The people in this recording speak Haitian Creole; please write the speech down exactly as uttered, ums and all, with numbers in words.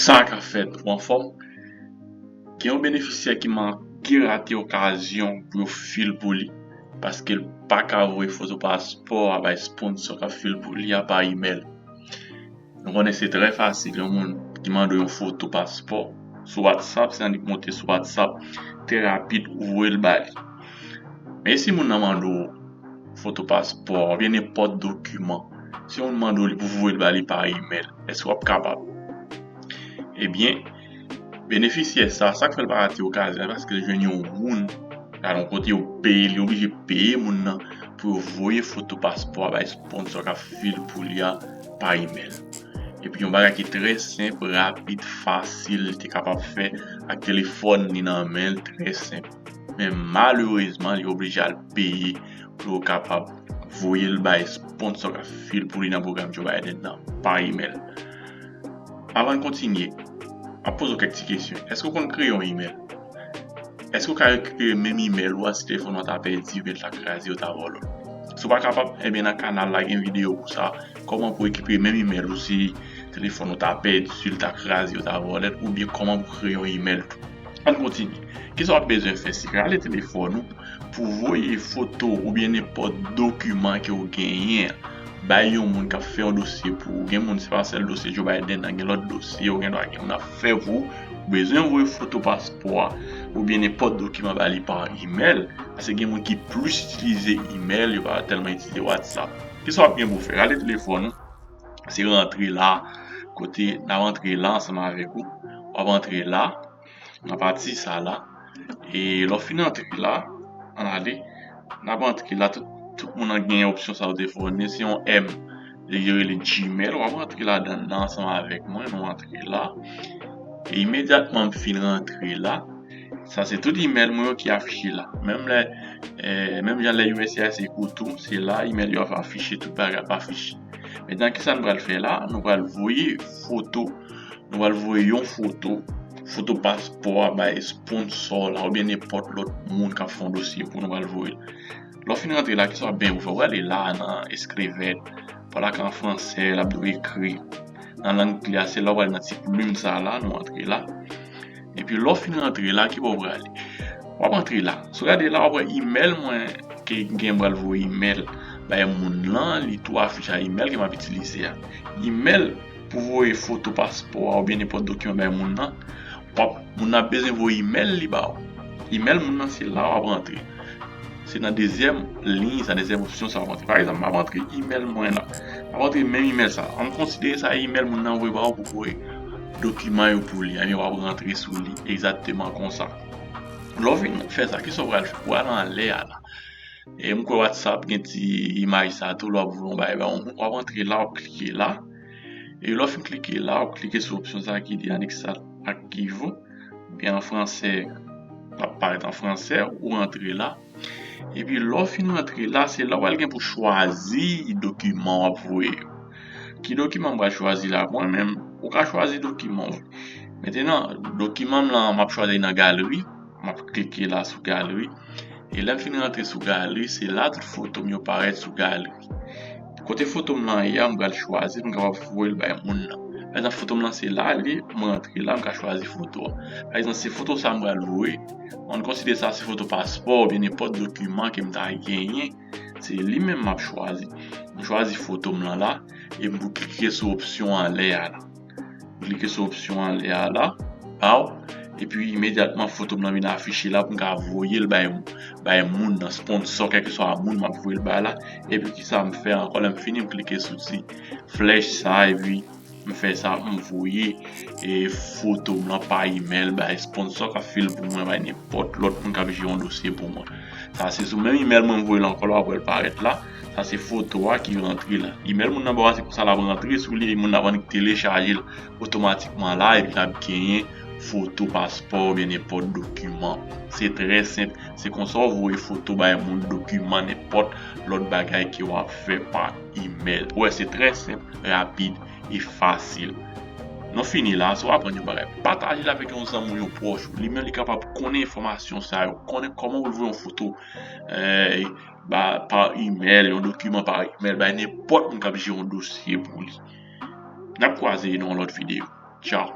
Sa ka fèt, ou anfòm? Gen yon benefisyè ki manke rate okazyon pou yo fil pou li, paske l pa ka voye foto paspò a bay sponsò k ap fil pou li a pa imèl. Nou konnen se trè fasil, yon moun ki mande w yon foto paspò sou WhatsApp, se annik monte sou WhatsApp, trè rapid, ou voye l ba li. Men si moun nan mande w foto paspò a oubyen nenpòt dokiman, si yon moun mande w li pou voye l ba li pa imèl, èske w ap kapab? Ebyen, benefisyè sa, sa k fè l pa rate okazyon an, paske l jwenn yon moun, alon kote yo peye, li oblije peye moun nan pou yo voye foto paspò a bay sponsò k ap fil pou li a pa imèl. Epi yon bagay ki trè senp, rapid, fasil, li te kapab fè ak telefòn li nan men l, trè senp. Men malerezman, li oblije al peye pou yo kapab voye l bay sponsò k ap fil pou li nan pwogram Joe Biden nan pa imèl. Avan n kontinye, m ap poze w kèk ti kesyon. Èske w konn kreye yon imèl? Èske w ka rekipere menm imèl ou a si telefòn ou a ta pèdi oubyen l ta kraze, yo ta vòlè l? Si w pa kapab, ebyen nan kanal la gen videyo pou sa, kòman pou rekipere menm imèl ou si telefòn ou ta pèdi, si l ta kraze, yo ta vòlè l, oubyen kòman pou kreye yon imèl tou. Ann kontinye. Kisa w ap bezwen fè? Se rale telefòn ou pou voye foto oubyen nenpòt dokiman ke w genyen bay yon moun k ap fè yon dosye pou ou. Gen moun se pa sèl dosye Joe Biden nan, gen lòt dosye, ou gen dwa gen moun ap fè pou ou. Ou bezwen voye foto paspò a oubyen nenpòt dokiman ba li pa imèl, paske gen moun ki plis itilize imèl, yo pa tèlman itilize WhatsApp. Kisa w ap gen pou w fè? Rale telefòn ou, se rantre la, kote n ap rantre la ansanm avèk ou. W ap rantre la, nan pati sa la. E lè w fin antre la, ann ale, n ap antre la, tout, tout moun nan gen opsyon sa yo te fò, se yon M, li rele Gmail, w ap antre ladan nan ansanm avèk mwen, nou antre la. E imedyatman m fin rantre la, sa se tout imèl mwen yo ki afiche la. Menm lè, eh, menm jan lè U S C I S tou, se la imèl yo ap afiche, tout bagay ap afiche. Mentnan, kisa nou pral fè la? Nou pral voye foto, nou pral voye yon foto, foto paspò a bay sponsò la, oubyen nenpòt lòt moun k ap fè yon dosye pou nou pral voye l. Lè w fin rantre la, kisa w ap benyen pou fè? W prale la nan eskrivèt, pa la ka an fransè, l ap dwe ekri nan lang kle a, se la w prale nan ti plim sa la, nou antre la. Epi lè w fin rantre la, ki bò w prale? W ap antre la. Si w gade la, w ap wè imèl mwen ke m gen pral voye imèl bay moun nan, li tou afiche a imèl ke m ap itilize a. Imèl pou voye foto paspò a oubyen nenpòt dokiman bay moun nan, w ap, moun nan ap bezwen voye imèl li ba w. Imèl moun nan se la w ap rantre. Se nan dezyèm liy sa, dezyèm opsyon sa w ap rantre. Pa egzanp, m ap rantre imèl mwen la. M ap rantre menm imèl sa. Ann konsidere sa imèl moun nan voye ba w pou voye dokiman yo pou li. Ebyen, w ap rantre sou li egzakteman konsa. Lè w fin fè sa, kisa w pral fè? W pral anlè a la. E m kwè WhatsApp gen ti imaj sa tou, lè w ap voye yon bagay ba yon moun, w ap antre la, w ap klike la. E lè w fin klike la, w ap klike sou opsyon sa ki di annexe archive, oubyen an fransè, l ap parèt an fransè, ou rantre la. Epi lè w fin rantre la, se la w pral gen pou chwazi dokiman w ap voye yo. Ki dokiman m pral chwazi la? Mwen menm, ou ka chwazi dokiman w vle. Mentnan, dokiman m lan, m ap chwazi nan galeri. M ap klike la sou galeri. E lè m fin rantre sou galeri, se la tout foto m yo parèt sou galeri. Kote foto m lan ye a, m pral chwazi pou m kapab voye l bay moun nan. Pa egzanp, foto m lan se la li, m rantre la, m ka chwazi foto a. Pa egzanp, se foto sa m pral voye. Ann konsidere sa se foto paspò oubyen nenpòt dokiman ke m ta genyen. Se li menm m ap chwazi. M chwazi foto m lan la, e m pou klike sou opsyon anlè a la. M klike sou opsyon anlè a la, baw, epi imedyatman foto m lan vin afiche la pou m ka voye l bay, bay moun nan, sponsò, kèlkeswa moun m ap voye l bay la. Epi kisa m fè ankò? Lè m fini, m klike sou ti flèch sa, epi m fè sa, m voye, e, foto m lan pa imèl bay sponsò k ap fil pou mwen, bay nenpòt lòt moun k ap jere yon dosye pou mwen. Sa se sou menm imèl mwen, m voye l ankò la, w ap wè l parèt la. Sa se foto a ki rantre la. Imèl moun nan ba w a, se konsa l ap rantre sou li, e moun nan ap annik telechaje l otomatikman la, epi l ap genyen foto paspò oubyen nenpòt dokiman. Se trè senp. Se konsa w voye foto bay moun, dokiman, nenpòt lòt bagay ke w ap fè pa imèl. Ou wè, se trè senp, rapid e fasil. Nou fini la, si w aprann yon bagay, pataje l avèk yon zanmi w, yon pwòch ou. Li menm, li kapab konnen enfòmasyon sa yo, konnen kòman pou l voye yon foto, eh, ba, pa imèl, yon dokiman pa imèl, bay nenpòt moun k ap jere yon dosye pou li. N ap kwaze nan yon lòt videyo. Tchaw.